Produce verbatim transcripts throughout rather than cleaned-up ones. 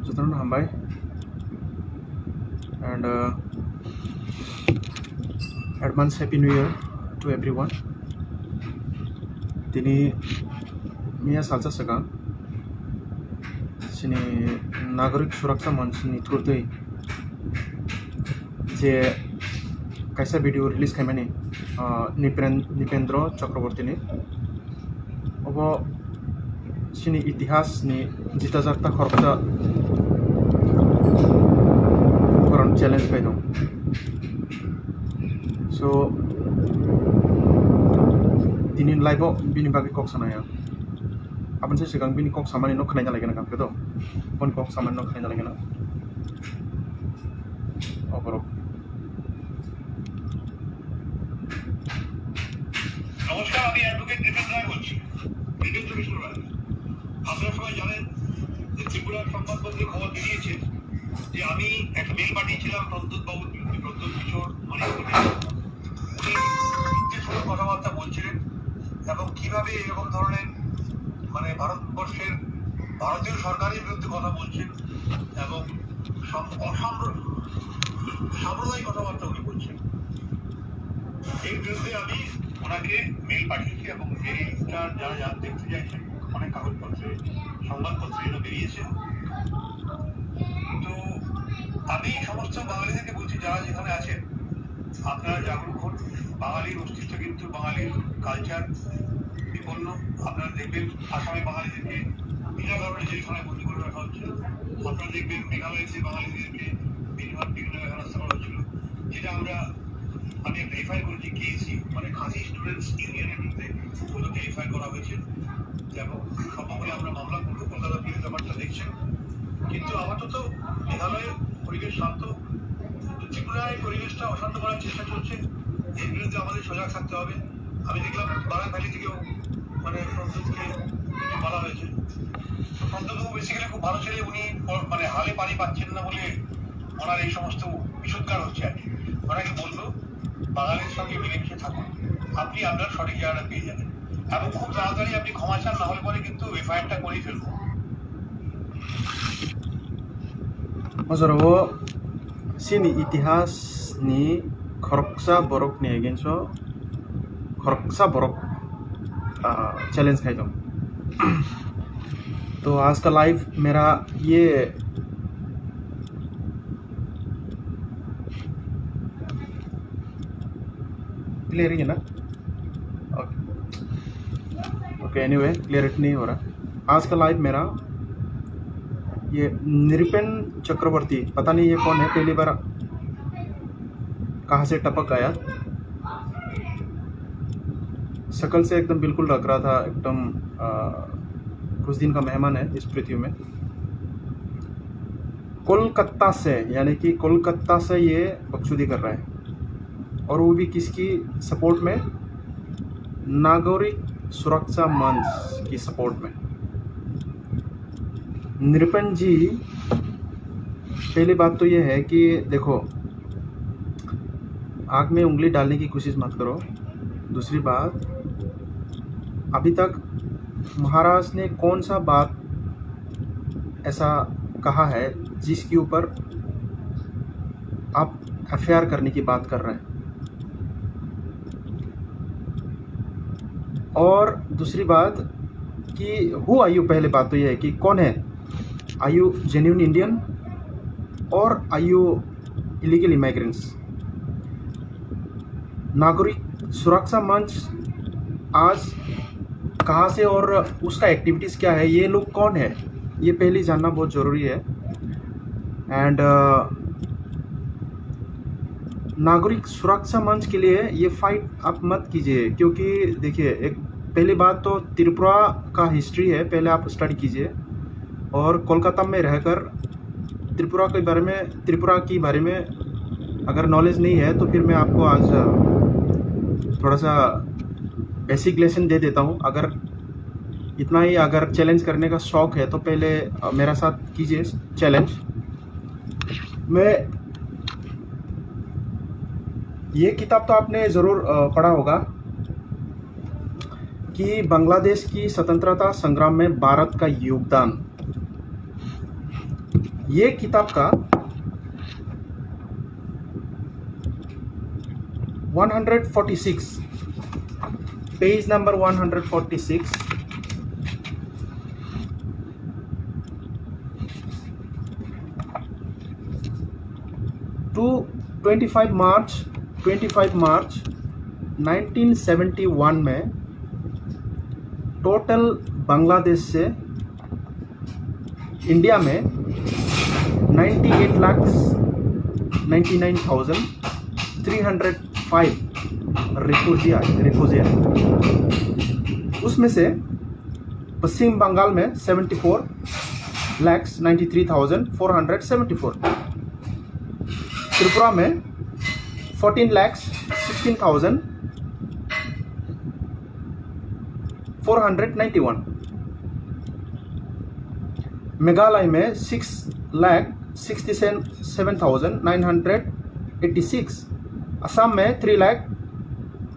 Jotono hambai and uh, advance happy new year to everyone. Tini miya salsa swkang chini Nagorik Suraksa Manch ni through twi je kaisa video release khaimani, uh, Nipren-, Nipendra Chakraborty ni. Obo chini itihas ni jita jakta khoroksa koron challenge khai tong. So, tini live o bini bagwi kok sanaya. Aboni se swkang bini kok samani no khnaina lagina kangkhe to. Boni kok samani no khnaina lagina. Oborok. নমস্কার, আমি অ্যাডভোকেট নৃপেন রায় বলছি, ব্রিটেন থেকে শুরু রায়। আপনারা সবাই জানেন যে ত্রিপুরার সংবাদপত্রে খবর বেরিয়েছে যে আমি একটা মেইল পাঠিয়েছিলাম প্রদ্যুৎ বাবুর বিরুদ্ধে, প্রদ্যুৎ কিশোর মণিপুরী। উনি যে সমস্ত কথাবার্তা বলছিলেন এবং কিভাবে এরকম ধরনের, মানে, ভারতবর্ষের ভারতীয় সরকারের বিরুদ্ধে কথা বলছেন এবং সম-, অসাম্প্র-, সাম্প্রদায়িক কথাবার্তা উনি বলছেন। এর বিরুদ্ধে আমি ওনাকে মেইল পাঠিয়েছি এবং মেইলটা যারা যা-, দেখতে চাইছেন, অনেক কাগজপত্রে, সংবাদপত্রে এটা বেরিয়েছে। তো আমি সমস্ত বাঙালিদেরকে বলছি, যারা যেখানে আছেন, আপনারা জাগরুক হন। বাঙালির অস্তিত্ব কিন্তু, বাঙালির কালচার বিপন্ন। আপনারা দেখবেন, আসামে বাঙালিদেরকে বিনা কারণে জেলখানায় বন্দি করে রাখা হচ্ছে। আপনারা দেখবেন, মেঘালয়তে বাঙালিদেরকে বেশিরভাগ বিভিন্ন জায়গায় হেনস্থা করা হচ্ছিল, যেটা আমরা, আমি একটা এফআইআর করেছি কেএসইউ, মানে খাসি স্টুডেন্টস ইউনিয়নের বিরুদ্ধে, ওদেরকে এফআইআর করা হয়েছে। এবং সম্ভব হলে আমরা মামলা করবো, কলকাতা পুলিশ ব্যাপারটা দেখছেন। কিন্তু আপাতত মেঘালয়ের পরিবেশ শান্ত, তো ত্রিপুরায় পরিবেশটা অশান্ত করার চেষ্টা চলছে। এর বিরুদ্ধে আমাদের সজাগ থাকতে হবে। আমি দেখলাম বারাক ভ্যালি থেকেও, মানে, প্রদ্যুৎকে বলা হয়েছে। তো প্রদ্যুৎবাবু বেসিক্যালি খুব ভালো ছেলে, উনি প-, মানে, হালে পানি পাচ্ছেন না বলে ওনার এই সমস্ত বিষোদ্গার হচ্ছে আর কি। ওনাকে বলবো, বাঙালির সঙ্গে মিলেমিশে থাকুন, আপনি আপনার সঠিক জায়গাটা পেয়ে যাবেন। এবং খুব তাড়াতাড়ি আপনি ক্ষমা চান, না হলে পরে কিন্তু এফআইআরটা করেই ফেলবো। Ojoro o chini itihas ni khoroksa borok ni against o khoroksa borok, ah, challenge khai tong. तो आज का लाइव मेरा ये क्लियर ही है ना? ओके, ओके, एनीवे, क्लियरिटी नहीं हो रहा। आज का लाइव मेरा ये नृपेन चक्रवर्ती, पता नहीं ये कौन है, पहली बार कहाँ से टपक आया। शकल से एकदम बिल्कुल लग रहा था, एकदम, आ, कुछ दिन का मेहमान है इस पृथ्वी में। कोलकाता से, यानी कि कोलकाता से ये बकचोदी कर रहा है, और वो भी किसकी सपोर्ट में? नागरिक सुरक्षा मंच की सपोर्ट में। नृपेन जी, पहली बात तो ये है कि देखो, आग में उंगली डालने की कोशिश मत करो। दूसरी बात, अभी तक महाराज ने कौन सा बात ऐसा कहा है जिसके ऊपर आप एफआईआर करने की बात कर रहे हैं? और दूसरी बात कि हु आर यू, पहले बात तो ये है कि कौन है, आर यू जेन्युइन इंडियन और आर यू इलीगल इमिग्रेंट्स? नागरिक सुरक्षा मंच आज कहाँ से और उसका एक्टिविटीज क्या है, ये लोग कौन है, ये पहले जानना बहुत ज़रूरी है। एंड नागरिक सुरक्षा मंच के लिए ये फाइट आप मत कीजिए, क्योंकि देखिए, एक पहली बात तो त्रिपुरा का हिस्ट्री है, पहले आप स्टडी कीजिए। और कोलकाता में रहकर त्रिपुरा के बारे में, त्रिपुरा के बारे में अगर नॉलेज नहीं है तो फिर मैं आपको आज, अ, थोड़ा सा बेसिक लेसन दे देता हूँ। अगर इतना ही अगर चैलेंज करने का शौक है तो पहले, अ, मेरा साथ कीजिए चैलेंज। मैं, ये किताब तो आपने ज़रूर, अ, पढ़ा होगा। कि बांग्लादेश की स्वतंत्रता संग्राम में भारत का योगदान, ये किताब का one hundred forty six, page number one hundred forty six, to twenty five March, twenty five March nineteen seventy one में टोटल बांग्लादेश से इंडिया में ninety eight lakh ninety nine thousand three hundred five refugee आए, refugee आए। उसमें से पश्चिम बंगाल में seventy four lakh ninety three thousand four hundred seventy four, Tripura में fourteen lakh sixteen thousand four hundred ninety one, Meghalaya में सिक्स lakh sixty seven thousand nine hundred eighty six, Assam में three lakh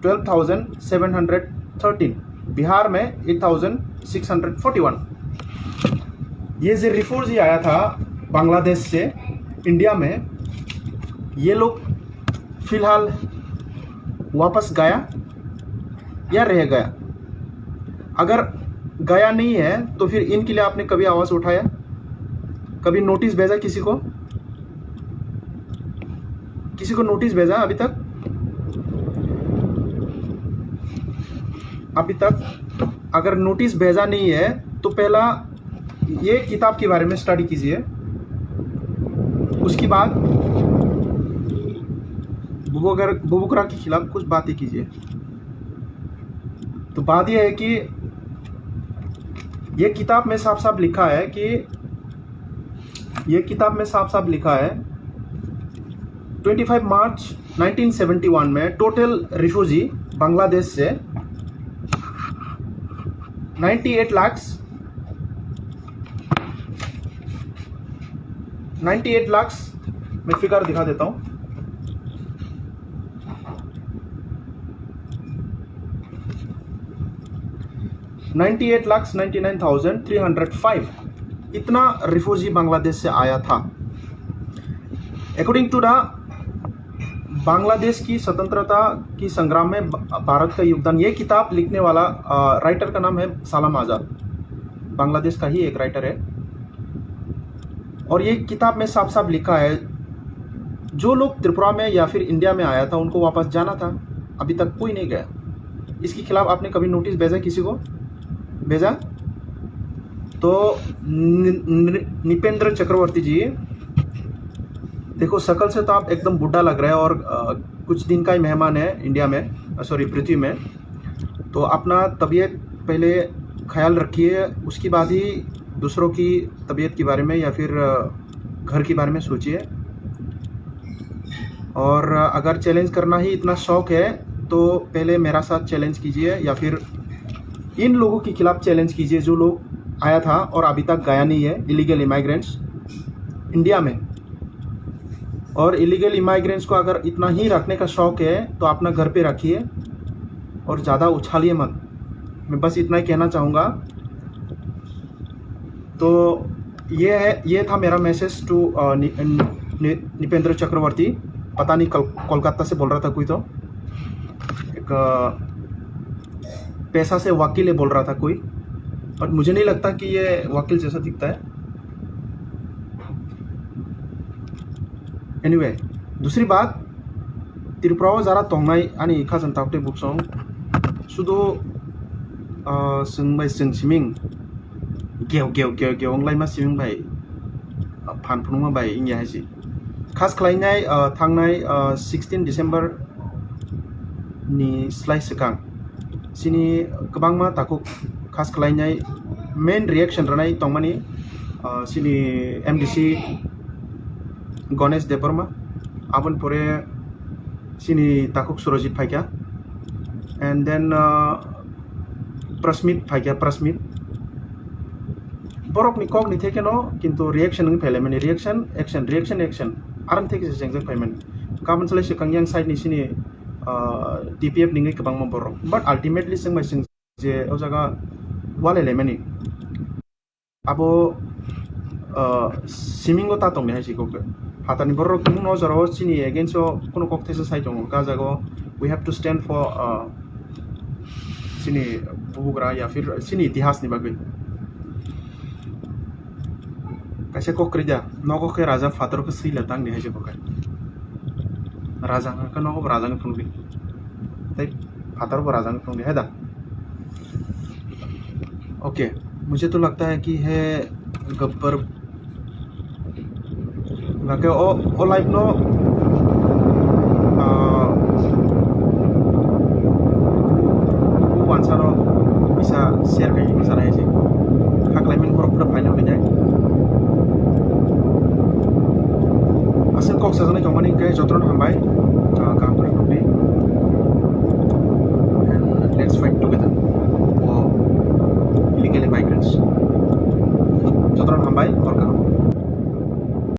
twelve thousand seven hundred thirteen, Bihar में eight thousand six hundred forty one. ये जो रिफ्यूजी आया था बांग्लादेश से India में, ये लोग फिलहाल वापस गया या रह गया? अगर गया नहीं है तो फिर इनके लिए आपने कभी आवाज़ उठाया, कभी नोटिस भेजा किसी को? किसी को नोटिस भेजा अभी तक? अभी तक अगर नोटिस भेजा नहीं है तो पहला ये किताब के बारे में स्टडी कीजिए, उसके बाद बुबकर-, बुबकरा के खिलाफ कुछ बातें कीजिए। तो बात यह है कि ये किताब में साफ साफ लिखा है कि, ये किताब में साफ साफ लिखा है, twenty five March nineteen seventy one में टोटल रिफ्यूजी बांग्लादेश से ninety eight lakh, ninety eight lakh, मैं फिगर दिखा देता हूँ, ninety eight lakh ninety nine thousand three hundred five, इतना रिफ्यूजी बांग्लादेश से आया था। अकॉर्डिंग टू द बांग्लादेश की स्वतंत्रता की संग्राम में ब-, भारत का योगदान, ये किताब लिखने वाला, अ, राइटर का नाम है सलाम आज़ाद, बांग्लादेश का ही एक राइटर है। और ये किताब में साफ साफ लिखा है, जो लोग त्रिपुरा में या फिर इंडिया में आया था, उनको वापस जाना था, अभी तक कोई नहीं गया। इसके खिलाफ आपने कभी नोटिस भेजा किसी को? भेजा? तो नि-, नि-, निपेंद्र चक्रवर्ती जी, देखो, शक्ल से तो आप एकदम बूढ़ा लग रहे हैं और, अ, कुछ दिन का ही मेहमान है इंडिया में, अ, सॉरी, पृथ्वी में। तो अपना तबीयत पहले ख्याल रखिए, उसके बाद ही दूसरों की तबीयत के बारे में या फिर, अ, घर के बारे में सोचिए। और अगर चैलेंज करना ही इतना शौक है, तो पहले मेरा साथ चैलेंज कीजिए, या फिर इन लोगों के खिलाफ चैलेंज कीजिए, जो लोग आया था और अभी तक गया नहीं है, इलीगल इमाइग्रेंट्स इंडिया में। और इलीगल इमाइग्रेंट्स को अगर इतना ही रखने का शौक है, तो अपना घर पे रखिए और ज़्यादा उछालिए मत। मैं बस इतना ही कहना चाहूँगा। तो ये है, ये था मेरा मैसेज टू, अ, नि-, नि-, निपेंद्र चक्रवर्ती। पता नहीं कल-, कोलकाता से बोल रहा था कोई तो। एक, अ, पैसा से वकील है बोल रहा था कोई, but मुझे नहीं लगता कि ये वकील जैसा दिखता है। एनीवे, दूसरी बात, Tripura o jara tongnai ani khajang taktwi buksong sudu, ah, chwng bai chwng siming geu geu geu geu wnglaima siming bai, ah, phan phunukma bai wngya hai se. Khas khlainai, ah, thangnai, ah, sixteen December ni slai swkang chini kwbangma takhuk khas khlainai main reaction rwnai tongmani, ah, chini M D C Ganesh Debbarma, aboni pore chini takhuk Surojit phaikha, and then, ah, Prasmit phaikha, Prasmit. Borokni kokni thekeno kintu reaction wngwi phailaimani, reaction, action, reaction, action. Arang theke se chengjak phaimani. Kabun salai swkang yang side ni chini, ah, T P F ni wngwi kwbangma borok. But ultimately chwng bai chwng je o jaga wale lemani. Abo, ah, simingo ta tongni hai se kok. Phatarni borok no jora o chini against o kono kok thesa sai tongo. Ka jaga o we have to stand for, ah, chini bubugra ya phir chini itihas ni bagwi. Kaisa kok kwrwi da, nogo khe raja phatar khe swi la tang di hai se kok. Raja hwnka nogo bo raja wng thung di. Tei phatar bo raja wng thung di hai da. Okay, मुझे तो लगता है कि है गब्बर, बाकी ओ, ओ life no, आ, वो वांसा नो, इसा शेयर कहीं भी सारा ऐसे। खाक लाइफ में पूरा, पूरा फाइनल हो जाए। Aswk kok sajaknai tongmani hwnkhe jotono hambai, ah, kaham kwrwng tongdi. And let's fight together for illegal immigrants. Jotono hambai, hor kaham.